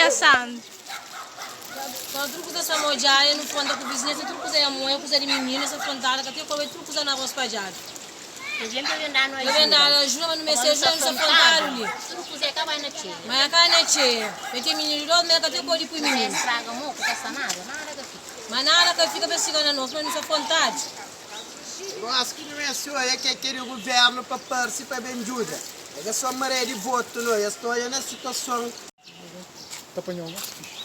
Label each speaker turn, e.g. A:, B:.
A: dia, Sandro.
B: Tudu kuza sta modjadu, nu fronta ku vizinhansa, tudu kuza é moia, kuza di mininu, sta frontadu, ka ten koba, tudu kuza na rostu spadjadu.
C: Tem gente que vem dar no
B: Eu vem dar ajuda, mas não me se ajuda, não sta frontadu li.
C: Tudu kuza é ka bai na txeia.
B: Mas é ka na txeia. Eu tenho menino de 2 meses, ka ten koba di pui mininu.
C: Estraga moku, ka sta nada, nada ka fika.
B: Mas nada ka fika pa siga na nos, mas nu sta frontadu.
D: Gosi ki nu meste oia ke ke di guvernu pa parse pa ben djuda. É ka so maré di votu no, es ta oia na situason.
E: Ta panhau mas pixi.